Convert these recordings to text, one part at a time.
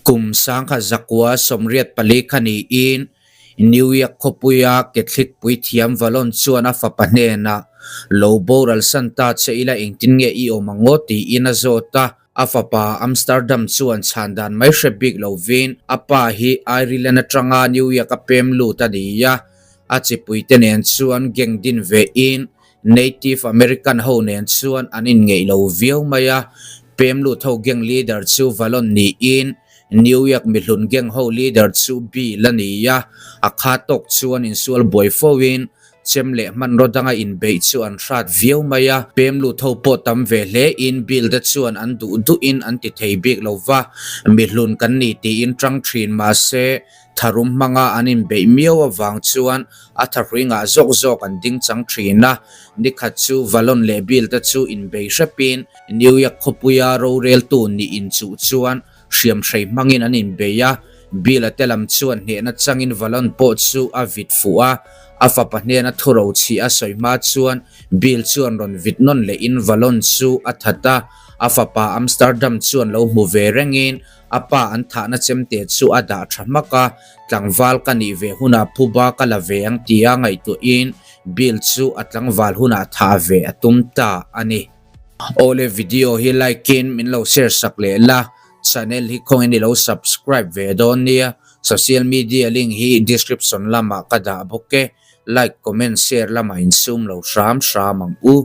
Kum 1984 kha niin New York khawpuia Catholic puithiam Valon chuan a fapa hnenah, Lo boral san ta che ila engtin nge i awm ang aw? tiin a zawt a. A fapa Amsterdam chuan chhan dan mai hre bik lovin a pa hi Ireland atanga New York a pem lut a ni a, a chipuite nen chuan gang din ve in Native American ho nen chuan an inngeih lo viau mai a. Pem lut ho gang leader chu Valon niin New York mihlun gang ho leader chu Bill a ni a, a kha tawk chuan insual buai fo in Chem leh hmanraw danga inbeih chu an hrat viau mai a, pem lut ho pawh tam ve hle in bill te chuan an duh duh in an ti thei bik lo va, mihlun kan ni tiin tang thin mahse tharum hmanga an inbeih miau avang chuan a thahrui ngah zawk zawk an ding chang thin a. Nikhat chu Valon leh Bill te chu inbei hrepin New York khawpuia roreltu nih inchuh chuan hriamhrei hmangin an inbei a, Bill-a te lam chuan hnehna changin Valon pawh chu a vit fuh a, a fapa hnena thuro chhi a sawi hma chuan Bill chuan rawn vit nawn lehin Valon chu a that a, a fapa Amsterdam chuan lo hmu ve rengin a pa an thahna chemte chu a dah tha hmak a, tlangval ka nih ve hunah phuba ka la ve ang tia ngaihtuahin Bill chu a tlangval hunah thah ve a tum ta a ni. Awle video hi like in min lo share sak leh la, channel hi khawngin i lo subscribe ve dawn nia, social media link hi description lamah ka dah bawk e, like comment share lamah insum lo hram hram ang u.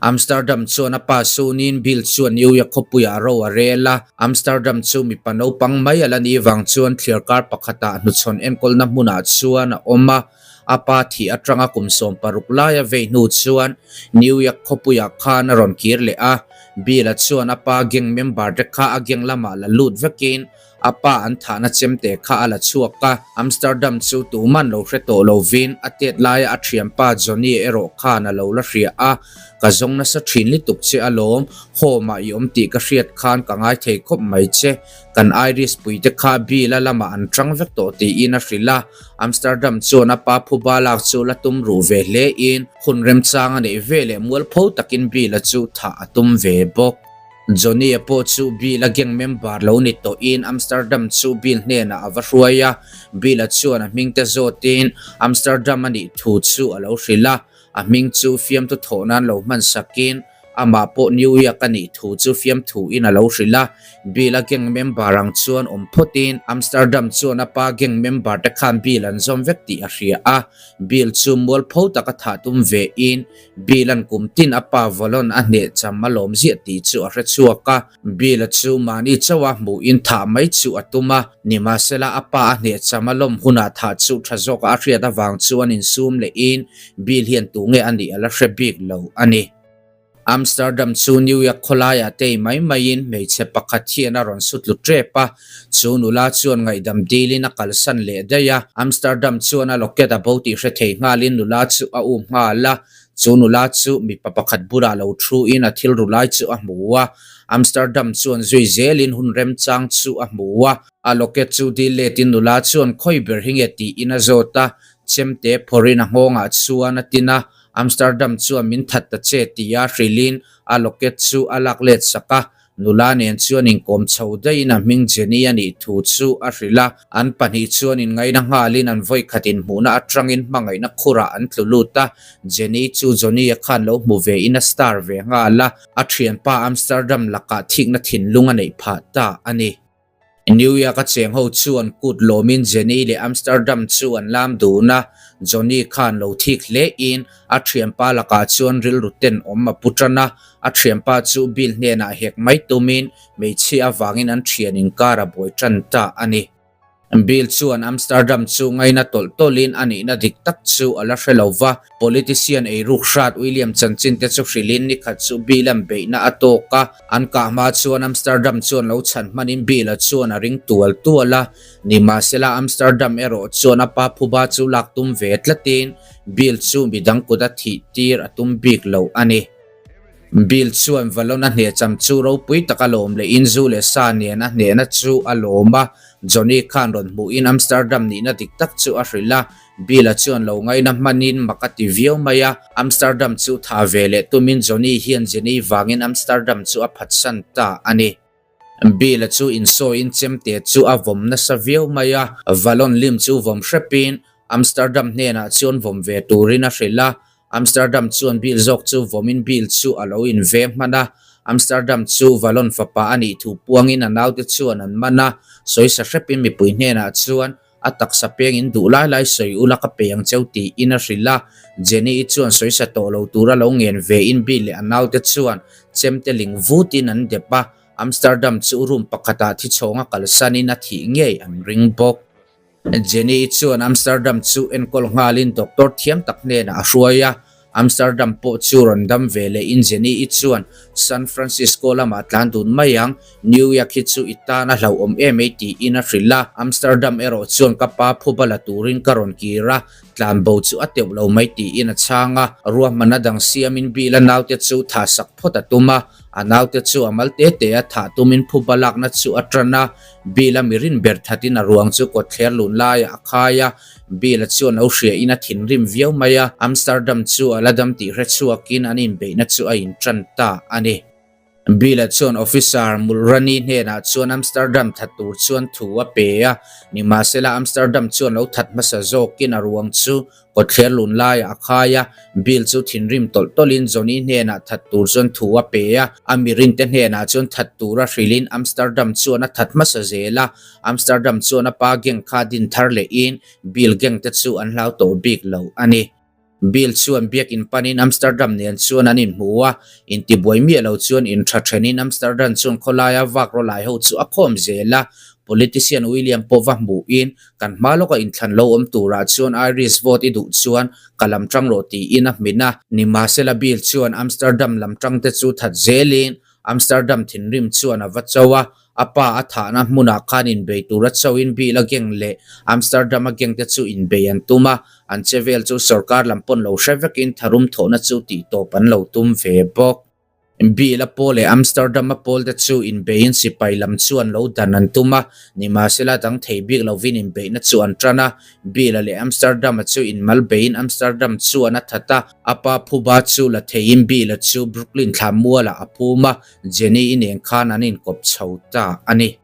Amsterdam chuan a pa sunin Bill chuan New York khawpuiah ro a rel a, Amsterdam chu mipa naupang mai a la nih vang chuan thliarkar pakhatah hnuchhawn enkawlna hmunah chuan a awm a, A pa thih atanga kum 16 laia vei hnu chuan New York khawpuiah khan a rawn kir leh a. Bill-a chuan a pa gang member te kha a gang lamah la lut vekin a pa an thahna chemte kha a la chhuak a. Amsterdam chu tuman lo hre tawh lovin a tet laia a thianpa Johnny erawh khan a lo la hria a. Ka zawng nasa thin lutuk che alawm, home-ah i awm tih ka hriat khan ka ngaithei khawp mai che. Kan Irish puite kha Bill-a lamah an tang vek tawh tiin a hrilh a, Amsterdam chuan a pa phuba lak chu la tum ruh ve hle in hun remchang a neih ve leh mualpho takin Bill-a chu thah a tum ve bawk. Johnny-a pawh chu Bill-a gang member lo ni tawhin Amsterdam chu Bill hnenah a va hruai a, Bill-a chuan a hmingte zawtin Amsterdam a nih thu chu a lo hrilh a, a hming chu fiamthu thawh nan lo hman sakin Amah pawh New York a nih thu chu fiamthu in a lo hrilh a, Bill a gang member ang chuan awm phawt in Amsterdam chuan a pa gang member te khan Bill an zawm vek tih a hria a, Bill chu mualpho tak a thah tum ve in Bill an kum tin a pa Valon a hneh cham a lawm ziah tih chu a hre chhuak a, Bill a chu mahni chauh a hmuh in thah mai chu a tum a, nimahsela a pa a hneh cham a lawm hunah thah chu tha zawk a a hriat avang chuan insum leh in Bill hian tunge a nih a la hre bik lo a ni. Amsterdam chu New York khawlaiah tei mai maiin hmeichhe pakhat hian a rawn su tlu tep a, chu nula chuan ngaihdam dilin a kalsan leh daih a. Amsterdam chuan a locket a bo tih hre thei nghalin nula chu a um nghal a, chu nula chu mipa pakhat bulah lo thuin a thil ru lai chu a hmu a. Amsterdam chuan zui zelin hun remchang chu a hmu a, a locket chu dil letin nula chuan khawi ber hi nge tiin a zawt a, chemte phawrhin a nghawngah chuan a tin a. Amsterdam chuan min that ta che tia hrilhin a locket chu a lak let sak a, nula nen chuan inkawm chho daihin a hming Jenny a nih thu chu a hrilh a, an pahnih chuan inngaina nghalin an vawikhat inhmuhna atangin hmangaihna khurah an tlu lut a, Jenny chu Johnny-a khan lo hmu ve in a star ve nghal a, a thianpa Amsterdam lakah thikna thinlung a neih phah ta a ni. New York a cheng ho chuan kut lawmin Jenny leh Amsterdam chu an lam dun a, Johnny khan lo thik hle in a thianpa lakah chuan rilru ten awm a pu tan a, a thianpa chu Bill hnenah hek mai tumin hmeichhia avangin an thian inkar a buai tan ta a ni. Bill chuan Amsterdam chu ngaina tawlh tawlhin a nihna dik tak chu a la hre lo va, Politician eiruk hrat William chanchin te chu hrilhin nikhat chu Bill-a'n beihna a tawk a, an kah hma chuan Amsterdam chuan lo chhan hmanin Bill-a chuan a ring tual tual a. Nimahsela Amsterdam erawh chuan a pa phuba chu lak tum ve tlatin Bill chu midang kut a thih tir a tum bik lo a ni. Bill chuan Valon a hnehcham chu ropui tak a lawm lehin zu leh sa nen a hnehna chu a lawm a, Johnny khan rawn hmuhin Amsterdam nihna dik tak chu a hrilh a, Bill-a chuan lo ngaina hmanin mak a ti viau mai a, Amsterdam chu tha ve leh tumin Johnny hian Jenny vangin Amsterdam chu a phatsan ta a ni. Bill-a chu insawiin chemte chu a vawm nasa viau mai a, Valon lim chu vawm hrepin Amsterdam hnenah chuan vawm ve turin a hrilh a. Amsterdam chuan Bill zawk chu vawmin Bill chu a lo inveng hman a. Amsterdam chu Valon fapa a nih thu puangin a naute chuan an man a, sawisa hrepin mipui hnenah chuan a taksa pengin duh lai lai sawi ula ka pe ang cheu tiin a hrilh a. Jenny-i chuan sawisa tawh lo tura lo ngen vein Bill leh a naute chuan chemte ling vutin an dep a. Amsterdam chu room pakhatah thichhawnga kalsanin a thih ngei an ring bawk. Jenny-i chuan Amsterdam chu enkawl nghalin doctor thiam tak hnenah a hruai a. Amsterdam pawh chu rawn dam ve lehin Jenny-i chuan San Francisco lamah tlan dun mai ang, New York hi chu i tan a hlauhawm em ei tiin a hrilh a. Amsterdam erawh chuan ka pa phuba la turin ka rawn kir a, tlan bo chu a teuh lo mai tiin a chhang a. Ruahmanna dang siamin Bill-a naute chu thah sak phawt a tum a, a naute chu a mal te te a thah tumin phuba lakna chu a tan a. Bill-a mi rin ber thatin a ruang chu kawtthler lun laiah a khai a, Bill-a chuan lo hriain a thinrim viau mai a, Amsterdam chu a la dam tih hre chhuakin an inbeihna chu a intan ta a ni. Bill-a chuan Officer Mulroney hnenah chuan Amsterdam that tur chuan thu a pe a, nimahsela Amsterdam chuan lo that hmasa zawkin a ruang chu Kawtthler lun laiah a khai a, Bill chu thinrim tawlh tawlhin Johnny hnenah that tur chuan thu a pe a, a mirinte hnenah chuan that tura hrilhin Amsterdam chuan a that hmasa zel a, Amsterdam chuan a pa gang kha din thar lehin Bill gang te chu an hlau tawh bik lo a ni. Bill chuan biakin panin Amsterdam nen chuan an inhmu a, intibuai miah lo chuan intha thenin Amsterdam chuan khawlaia vak rawlai ho chu a khawm zel a, politician William pawh va hmuhin Kan hma lawka inthlan lo awm turah chuan Irish vote i duh chuan ka lam tang rawh tiin a hmin a. Nimahsela Bill chuan Amsterdam lam tangte chu that zelin Amsterdam thinrim chuan a va cho a, a pa a thahna hmunah khan inbei tura choin Bill a geng leh Amsterdam a geng te chu inbei an tum a, an che vel chu sorkar lam pawn lo hre vekin tharum thawhna chu tihtawp an lo tum ve bawk. Bill a pawl leh Amsterdam a pawl te chu inbeiin sipai lam chuan lo dan an tum a, nimahsela dang thei bik lovin inbeihna chu an tan a. Bill a leh Amsterdam a chu inmal beiin Amsterdam chuan a that a, a pa phuba chu la theiin Bill a chu Brooklyn thla mualah a phum a, Jenny-i nen khan an inkawp chho ta a ni.